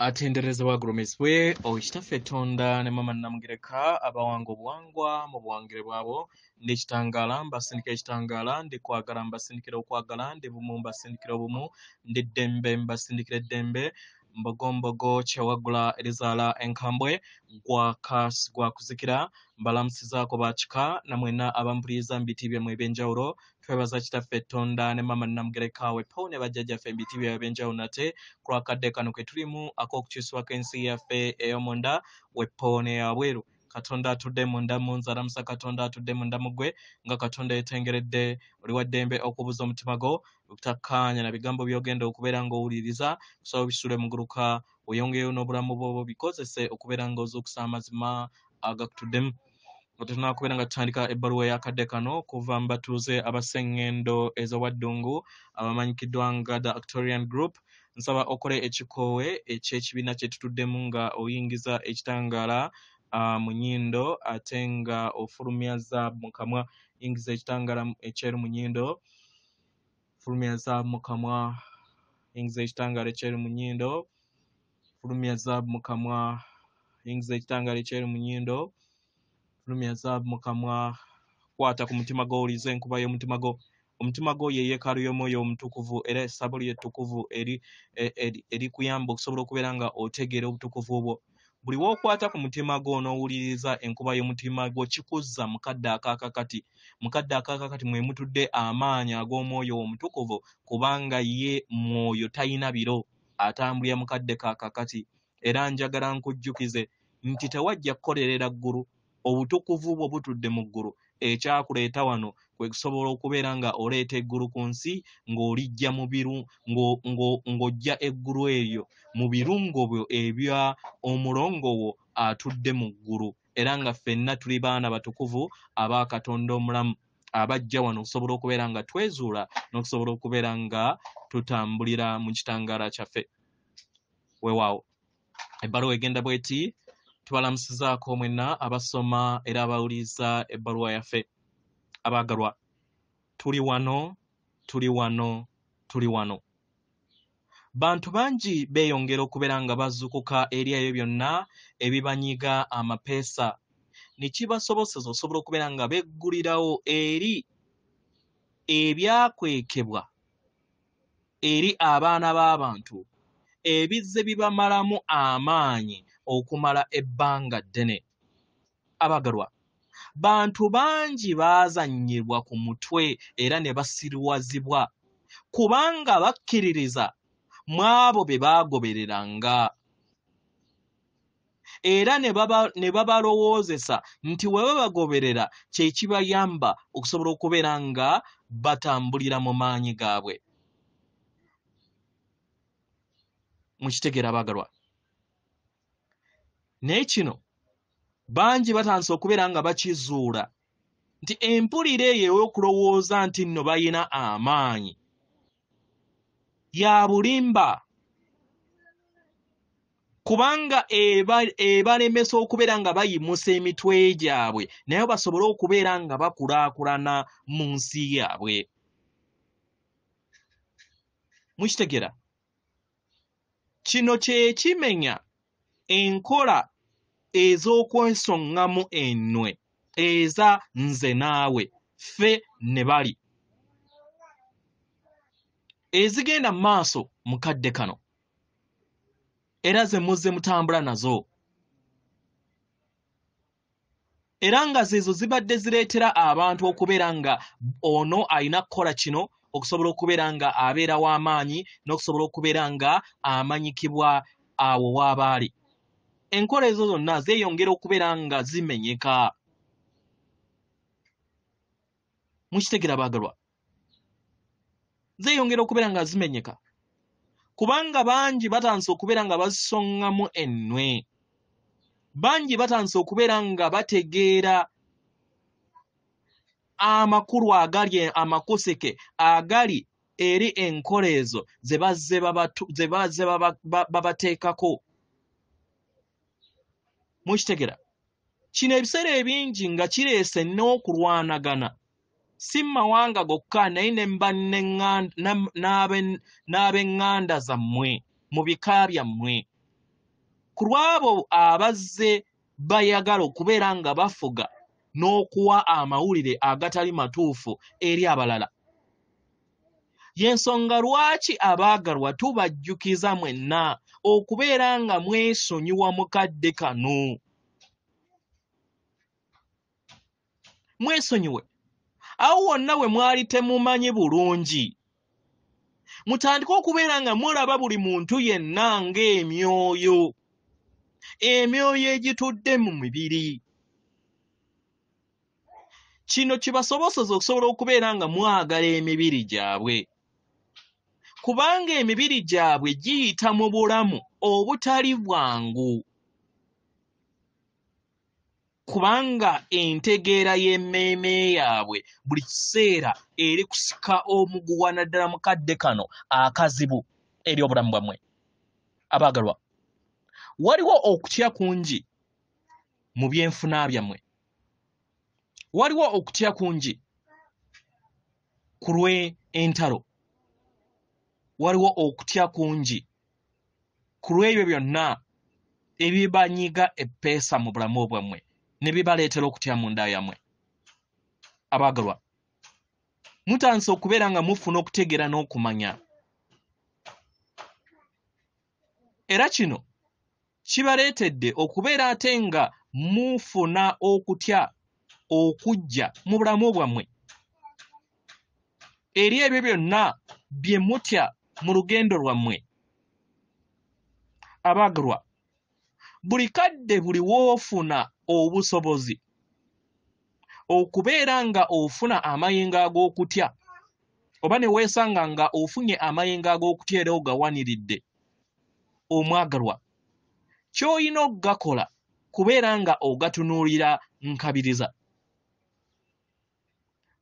Atenderezebwa agulumizibwe Kitaffe Tonda ne Maama Namugereka abawanga obuwangwa mu buwangire bwabwo. Ndi kitangaala mbasindikira ekitangaala, ndi kwagala mbasindikira okwagala, ndi bumu mbasindikira obumu, ndi ddembe mbasindikira eddembe, mbogombogo kyewaggula erizaala enkambwe, gwaka gwa kuzikira. Mbalamusizaako bakika namwenna abampuliriza mu biti byammwe ebyenjawulo. Twebaza Kitaffe Tonda ne Maama Namugereka wepo ne bajjajjaffe mu biti byabwe ebyenjawulo nate ku lwakadde kano ke tulimu ak'okukyusibwako ensi yaffe ey'omunda wepo n'eyabweru. Katonda atudde munda mu nze alamusa Katonda atudde munda mu ggwe, nga Katonda yeetengeredde. Oli wa ddembe okubuza omutima gwo obutakkaanya na bigambo by'ogenda okubeera ng'owuliriza, kusaba obisule muguluka oyongeyo n'obulamu bwo bikozese okubeera ng'ozuukusa amazima agakutuddemu. Nga tetunnaba nga tutandika ebbaluwa ey'akadde kano kuva mu batuuze abasengendo ez'owaddungu abamanyikiddwa nga The Actorian Group, nsaba okole ekikoowe eky'ekibiina kye tutuddemu nga oyingiza ekitangaala mu nnyindo ate nga ofulumya zaabu mu kamwa. Yingiza ekitangaala ekyeru mu nnyindo, fulumya zaabu mu kamwa. Yingiza ekitangaala ekyeru mu nnyindo, fulumya zaabu mu kamwa. Yingiza ekitangaala ekyeru mu nnyindo, fulumya zaabu mu kamwa. Kwata ku mutima gwo, owulize enkuba y'omutima gwo. Omutima gwo ye yeekaalu y'omwoyo omutukuvu, era essabo lye ettukuvu erikuyamba okusobola okubeera nga otegeera obutukuvu bwo. Buli w'okwata ku mutima gwo n'owuliriza enkuba y'omutima gwo, kikuzza mu kadde akaakakati. Mu kadde akaakakati mwe mutudde amaanyi ag'omwoyo omutukuvu, kubanga ye mwoyo talina biro, atambulira mu kadde kaakakati. Era njagala nkujjukize nti tewajja kukolerera ggulu, obutukuvu bwo butudde mu ggulu. Ekyakuleeta wano kwe kusobola okubeera nga oleeta eggulu ku nsi, ng'olijja mu biru, ng'ojja eggulu eryo mu birungo byo ebya omulongo wo atudde mu ggulu. Era nga ffenna tuli baana batukuvu aba Katonda omulamu abajja wano okusobola okubeera nga twezuula n'okusobola okubeera nga tutambulira mu kitangaala kyaffe. Weewaawo ebbaluwa egenda bw'eti: tubalamusizaako mwenna abasoma era abawuliriza ebbaluwa yaffe. Abaagalwa, tuli wano, tuli wano, tuli wano. Bantu bangi beeyongera okubeera nga bazuukuka eri ebyo byonna ebibanyiga amapeesa, ne kibasobozesa okusobola okubeera nga beggulirawo eri ebyakwekebwa eri abaana b'abantu ebizze bibamalamu amaanyi okumala ebbanga ddene. Abaagalwa, bantu bangi baazannyibwa ku mutwe era ne basiriwazibwa kubanga bakkiririza mu abo be baagobereranga, era ne babalowoozesa nti we babagoberera kye kibayamba okusobola okubeera nga batambulira mu maanyi gaabwe. Mukitegeera abaagalwa? Naye kino bangi batandise okubeera nga bakizuula nti empulira eyo ey'okulowooza nti nno balina amaanyi ya bulimba, kubanga ebalemesa okubeera nga bayimusa emitwe gyabwe naye basobole okubeera nga bakulaakulana mu nsi yaabwe. Mukitegeera? Kino kye kimenya enkola ez'okwesongamu ennwe eza nze naawe, ffe ne bali, ezigenda mu maaso mu kadde kano era ze muzze mutambula nazo, era nga zezo zibadde zireetera abantu okubeera nga ono alina kukola kino okusobola okubeera nga abeera w'amaanyi n'okusobola okubeera nga amanyikibwa awo w'abaali. Enkola ezo zonna zeeyongera okubeera nga zimenyeka. Mukitegeera baagalwa? Zeeyongera okubeera nga zimenyeka kubanga bangi batandise okubeera nga bazisongamu ennwe, bangi batandise okubeera nga bategeera amakulu agali amakusike agali eri enkola ezo ze bazze babateekako. Mukitegera? Kino ebiseera ebingi nga kireese n'okulwanagana, si mawanga gokka naye ne n'ab'eŋŋanda zammwe mu bika byammwe. Ku lw'abo abazze bayagala okubeera nga bafuga n'okuwa amawulire agatali matuufu eri abalala. Y'ensonga lwaki abaagalwa tubajjukiza mwenna okubeera nga mwesonyiwa mu kadde kano. Mwesonyiwe. Awo wonna we mwali temumanyi bulungi. Mutandike okubeera nga mulaba buli muntu yenna ng'emyoyo. Emyoyo egitudde mu mibiri. Kino kibasoboseza okusobola okubeera nga mwagala emibiri gyabwe. Kubanga emibiri gyabwe giyita mu bulamu obutali bwangu. Kubanga entegeera y'emmeeme yaabwe buli kiseera eri kusika omuguwa naddala mu kadde kano akazibu eri obulamu bwammwe. Abaagalwa, waliwo okutya kungi mu byenfuna byammwe. Waliwo okutya kungi ku lw'entalo. Waliwo okutya kungi ku lw'ebyo byonna ebibanyiga eppeesa mu bulamu bwammwe ne bibaleetera okutya munda yammwe. Abaagalwa, mutandise okubeera nga mufuna okutegeera n'okumanya. Era kino kibaleetedde okubeera ate nga mufuna okutya okujja mu bulamu bwammwe eri ebyo byonna bye mutya mu lugendo lwammwe. Abaagalwa, buli kadde buli w'ofuna obusobozi okubeera nga ofuna amayengo ag'okutya oba ne weesanga nga ofunye amayengo ag'okutya era ogawaniridde omwagalwa, ky'olina okugakola kubeera nga ogatunuulira nkabiriza.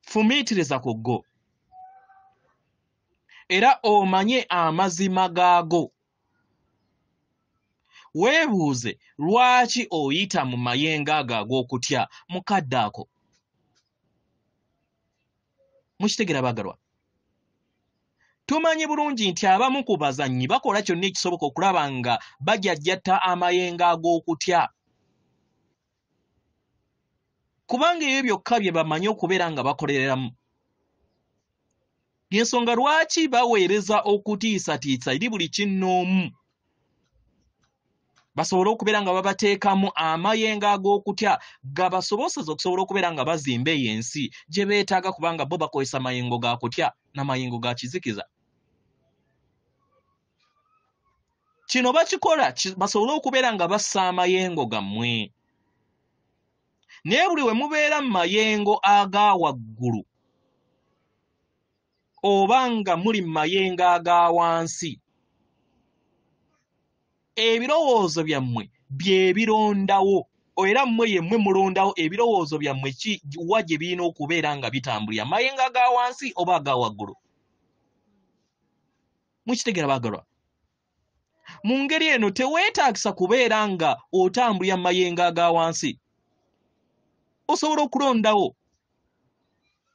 Fumiitiriza ku go era omanye amazima gaago. Weebuuze lwaki oyita mu mayengo ago ag'okutya mu kadde ako. Mukitegera baagalwa? Tumanyi bulungi nti abamu ku bazannyi bakola kyonna ekisoboka okulaba nga bajajjatta amayengo ag'okutya. Kubanga ebyo byokka bye bamanyi okubeera nga bakolereramu. Y'ensonga lwaki baweereza okutiisatiisa eri buli kinnoomu. Basobole okubeera nga babateekamu amayengo ag'okutya gabasoboseze okusobola okubeera nga bazimba eyo ensi gye beetaaga kubanga bo bakozesa mayengo ga kutya n'amayengo ga kizikiza. Kino bakikola basobole okubeera nga bassa amayengo gammwe. Naye buli we mubeera mu mayengo aga waggulu oba nga muli mu mayengo aga wansi, ebirowoozo byammwe bye birondawo era mmwe yemmwe mulondawo ebirowoozo byammwe wa gye birina okubeera nga bitambulira, mayengo aga wansi oba aga waggulu. Mukitegera baagalwa? Mu ngeri eno teweetaagisa kubeera nga otambulira mu mayengo aga wansi. Osobola okulondawo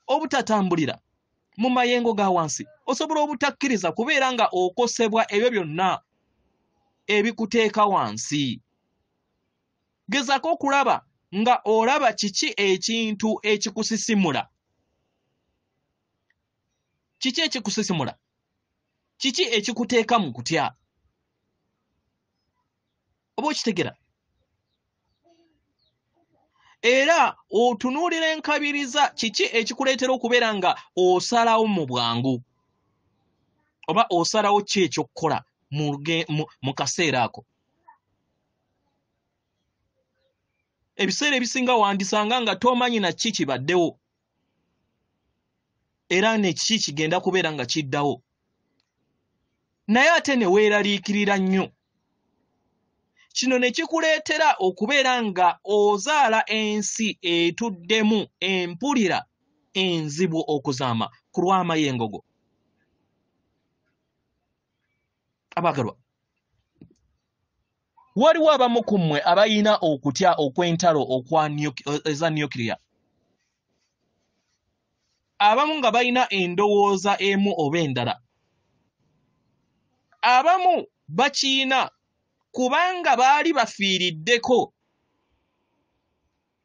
obutatambulira mu mayengo ga wansi. Osobola obutakkiriza kubeera nga okosebwa ebyo byonna ebikuteeka wansi. Gezaako okulaba nga olaba kiki ekintu ekikusisimula. Kiki ekikusisimula? Kiki ekikuteeka mu kutya? Oba okitegera? Era otunuulira enkabiriza kiki ekikuleetera okubeera nga osalawo mu bwangu oba osalawo ki ekyokukola mu kaseera ako. Ebiseera ebisinga wandisanga nga tomanyi na ki kibaddewo era ne ki kigenda kubeera nga kiddawo, naye ate ne weeraliikirira nnyo. Kino ne kikuleetera okubeera nga ozaala ensi etuddemu empulira enzibu okuzaama ku lw'amayengo go. Abaagalwa, waliwo abamu ku mmwe abalina okutya okw'entalo eza nuclear. Abamu nga balina endowooza emu oba endala. Abamu bakiyina Kubanga baali bafiiriddeko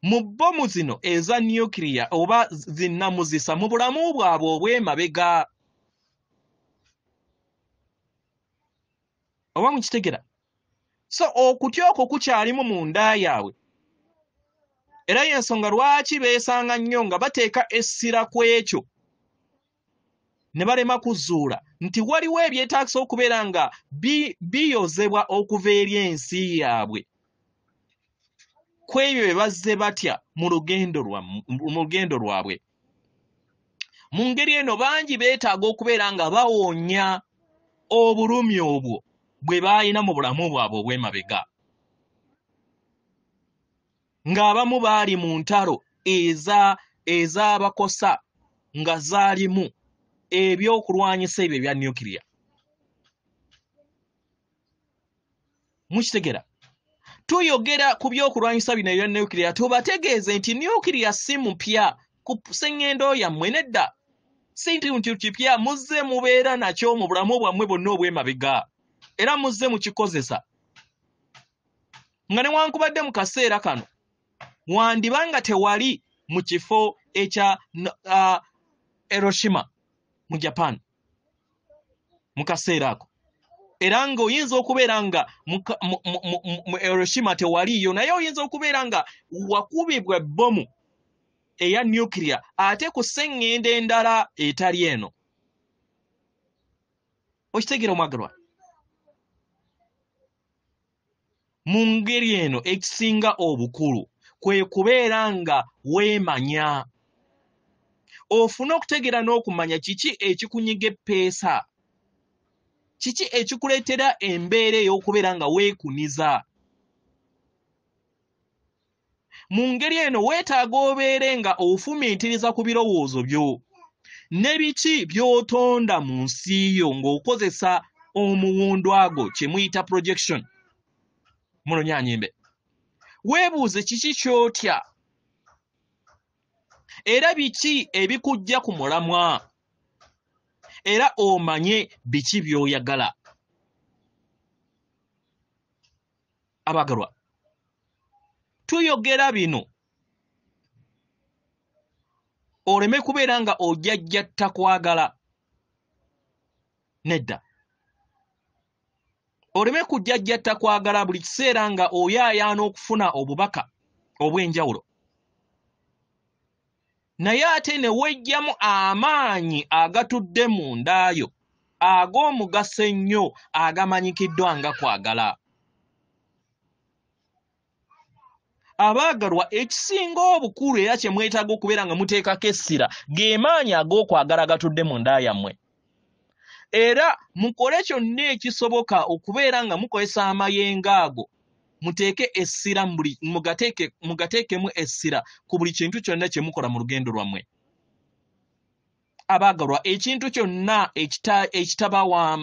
mu bbomu zino eza nuclear oba zinnamuzisa mu bulamu bwabwe obw'emabega. Oba mukitegera? So okutya okwo kukyalimu mu nda yaabwe. Era y'ensonga lwaki beesanga nnyo nga bateeka essira ku ekyo ne balema kuzuula nti waliwo ebyetaagisa okubeera nga biyozebwa okuva eri ensi yaabwe ku ebyo bye bazze batya mu lugendo lwabwe. Mu ngeri eno bangi beetaaga okubeera nga bawonya obulumi obwo bwe baalina mu bulamu bwabwe obw'emabega. Ng'abamu baali mu ntalo ezaabakosa nga zaalimu ebyokulwanyisa ebyo ebya nuclear. Mukitegera? Tuyogera ku byokulwanyisa bino ebya nuclear, tubategeeze nti nuclear si mupya ku sseŋŋendo yammwe, nedda. Si nti kipya, muzze mubeera nakyo mu bulamu bwammwe bwonna obw'emabega, era muzze mukikozesa. Nga newankubadde mu kaseera kano wandiba nga tewali mu kifo ekya Hiroshima mu Japan mu kaseera ako, era ng'oyinza okubeera nga mu Hiroshima tewaliyo, naye oyinza okubeera nga wakubibwa ebbomu eya nuclear ate ku sseŋŋendo endala etali eno. Okitegeera omwagalwa? Mu ngeri eno ekisinga obukulu kwe kubeera nga weemanya, ofune okutegeera n'okumanya kiki ekikunyiga eppeesa, kiki ekikuleetera embeera ey'okubeera nga weekuniza. Mu ngeri eno weetaaga obeere nga ofumiitiriza ku birowoozo byo ne biki by'otonda mu nsi yo ng'okozesa omuwundo ago kye muyita projection mu Lunyanyimbe. Weebuuze kiki ky'otya era biki ebikujja ku mulamwa, era omanye biki by'oyagala. Abagalwa, tuyogera bino oleme kubeera nga ojjajjatta kwagala, nedda. Oleme kujjajjatta kwagala buli kiseera nga oyaayaana okufuna obubaka obw'enjawulo, naye ate ne wejjamu amaanyi agatudde mu ndaayo ag'omugaso ennyo agamanyikiddwa nga kwagala. Abaagalwa, ekisinga obukulu era kye mwetaaga okubeera nga muteekako essira ge maanyi ag'okwagala agatudde mu nda yammwe. Era mukole kyonna ekisoboka okubeera nga mukozesa amayengo ago, muteeke essira mugateekemu essira ku buli kintu kyonna kye mukola mu lugendo lwammwe. Abaagalwa, ekintu kyonna ekitabawa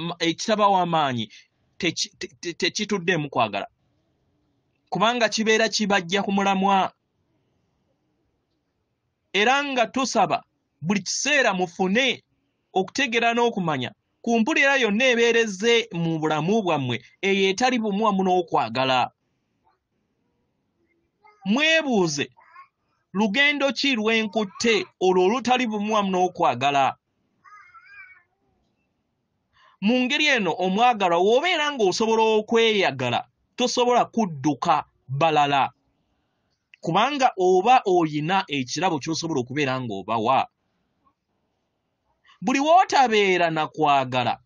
amaanyi tekituddeemu kwagala, kubanga kibeera kibajja ku mulamwa. Era nga tusaba buli kiseera mufune okutegeera n'okumanya ku mpulira yonna ebeereze mu bulamu bwammwe eyo etali bumu wamu n'okwagala. Mwebuuze, lugendo ki lwe nkutte olwo olutali bumu wamu n'okwagala? Mu ngeri eno omwagalwa, w'obeera ng'osobola okweyagala, tosobola kudduka balala, kubanga oba oyina ekirabo ky'osobola okubeera ng'obawa. Buli w'otabeera na kwagala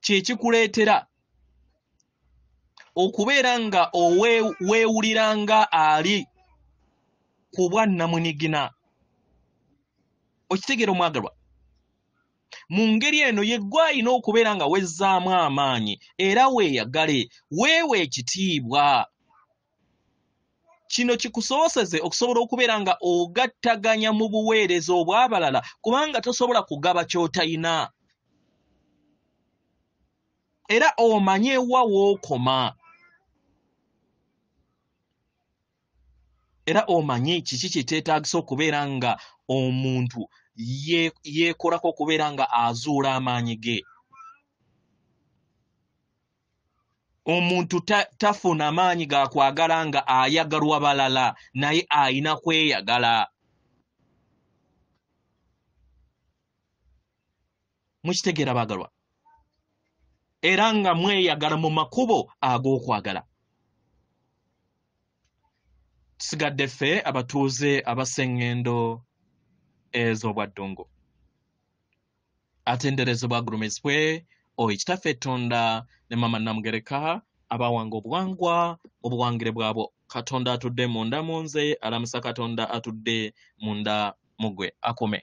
kye kikuleetera okubeera nga weewulira nga ali ku bwannamunigina. Okitegeera omwagalwa? Mu ngeri eno ye ggwe alina okubeera nga wezzaamu amaanyi era weeyagale, weewe ekitiibwa. Kino kikusoboseze okusobola okubeera nga ogattaganya mu buweereza obw'abalala, kubanga tosobola kugaba ky'otalina. Era omanye wa w'okoma. Era omanye kiki kye kyetaagisa okubeera nga omuntu yeekolako okubeera nga azuula amaanyi ge. Omuntu tafuna maanyi ga kwagala nga ayagalwa balala, naye ayina kweyagala. Mukitegeera baagalwa? Era nga mweyagala mu makubo ag'okwagala. Tusigadde ffe abatuuze abassa eŋŋendo ez'obwaddungu. Atenderezebwa agulumizibwe oyo Kitaffe Tonda ne Maama Namugereka abawanga obuwangwa mu buwangire bwabwo. Katonda atudde munda mu nze alamusa Katonda atudde munda mu ggwe. Akume.